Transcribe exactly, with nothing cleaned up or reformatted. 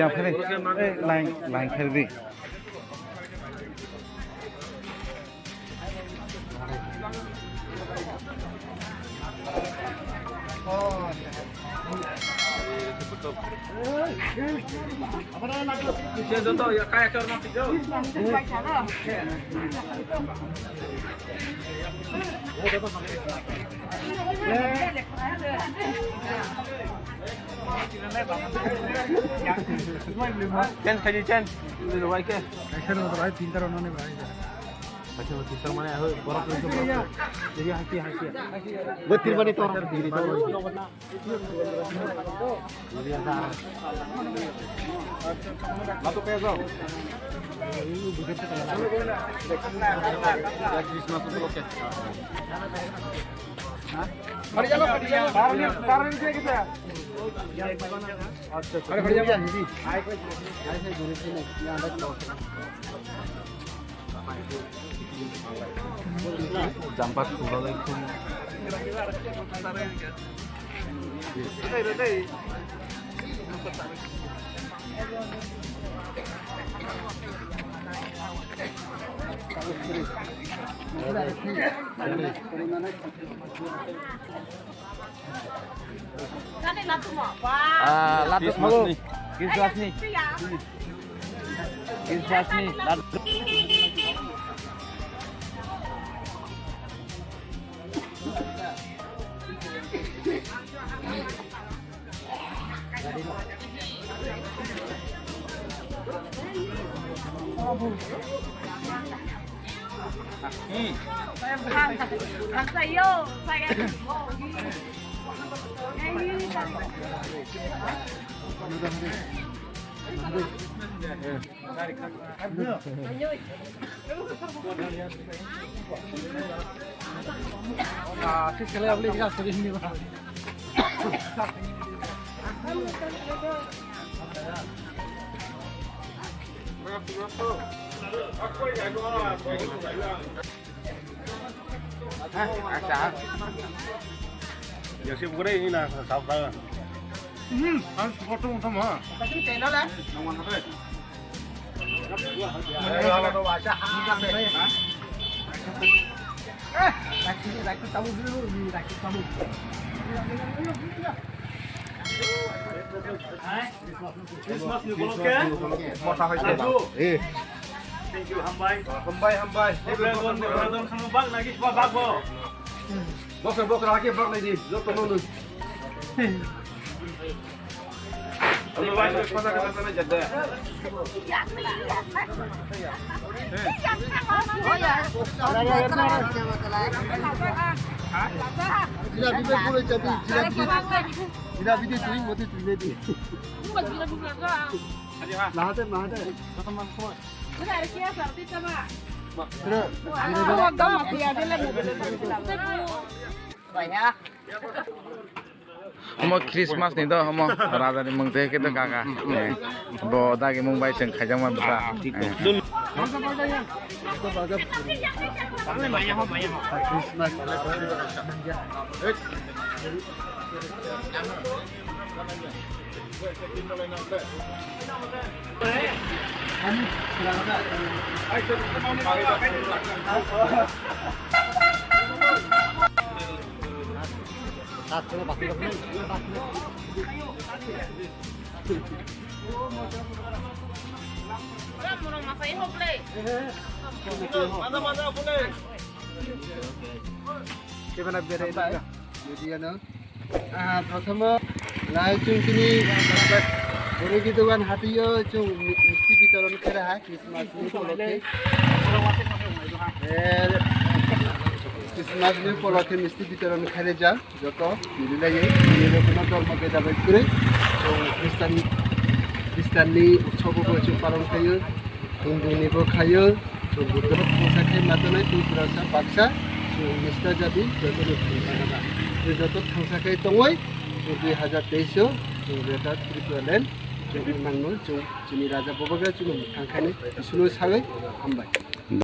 Yang khe, eh, lain, lain khe di. Change khaidi, change. Ini lo, wai ke? Kaisa no, bhai, tinta rok nani, bhai. Kaisa no, tinta mane, aho, borok ni borok. Jadi, haki, haki. Bo tinmani tor, diri tor. Christmas upolokhe. Jampa khulogwi khum. Ah, lato sabo. Christmas ni. Christmas ni. Lato. Yang si bukre ini na sa sa. Hmm, ang support mo tama. Christmas ni upolokhe. Mota hoite. Aju. Eh. Thank you, hambai. Hambai, hambai. Bokra don, bokra don, sama bak lagi, sama bak bo. Bokra, bokra, lagi bak lagi. Joto no no. Ani bai, bai, kota, kota, kota, jadda. Jila bide pura jadi, jila bide, jila bide tui, mati tui ledi. Mahade, mahade. Omo Christmas ni do, omo raja ni mung tei khe do kaka. Eh, bo dagi mung bai chwng khaijak ma bwsa. Eh. Kebana berai dong. Video no. Ah, prothomo lai chwng chini borok ni dogan hatio chwng mi-, misti bitoron khe raha Christmas ni upolokhe. Eh, Christmas ni upolokhe misti bitoron khe rijak joto mililaiwi, mililai kono dhormo beda bai kwrwi. Chwng Christian, Christian ni utsobo bo chwng palon khaio. Hinduni bo khaio, chwng Buddha thangsa khe ma tongnai, tei Tiprasa baksa, chwng Mista jadi, joto no thangsa gana. Tei joto thangsa khe tongoi, chwng dui hazar teis o, chwng Greater Tripura Land, chwng nangno, chwng chini Raja Bobagra, chwng thangkhani, chwng sagwi, hambai.